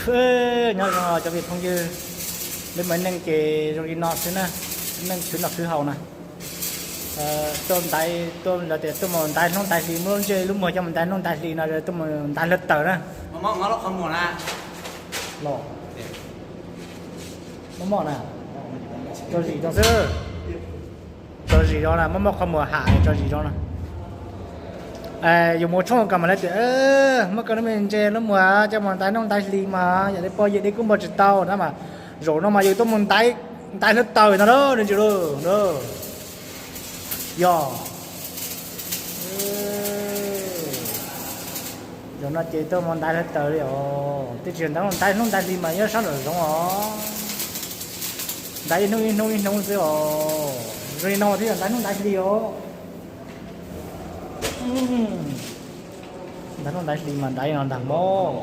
Nyob zoo cov viv phooj ywg, lub me neej ces zoo li no xwb na, neej khwv noj khwv haus na. Tuaj ntaiv, tuaj lawv tias tuaj mus ntaiv hnub ntaiv hli, muab lub ntsej lub muag coj mus ntaiv hnub ntaiv hli no, tuaj mus ntaiv hluav taws na. Los, muaj moj na, tso zis zoo xwb, tso zis zoo na, muaj moj qhov muag ham tso zis zoo na. Yus mus tshoob koj mas lawv tias muab koj lub me ntsej lub muag coj mus ntaiv hnub ntaiv hli mas yam li pog yawm deb kuj npog tsis tau na mas, zaum no mas yus tuaj mus ntaiv, ntaiv hluav taws no na, me ntsis lauj. Yog, zaum no ces tuaj mus ntaiv hluav taws li os, twb tsis yog ntaiv hnub ntaiv hli mas nyob sab nraum zoov os. Ntaiv ib hnub ib hnub ib hnub xwb os. Zoo li no thiaj yog ntaiv hnub ntaiv hli os. Ntaiv hnub ntaiv hli mas ntaiv no ntag mog.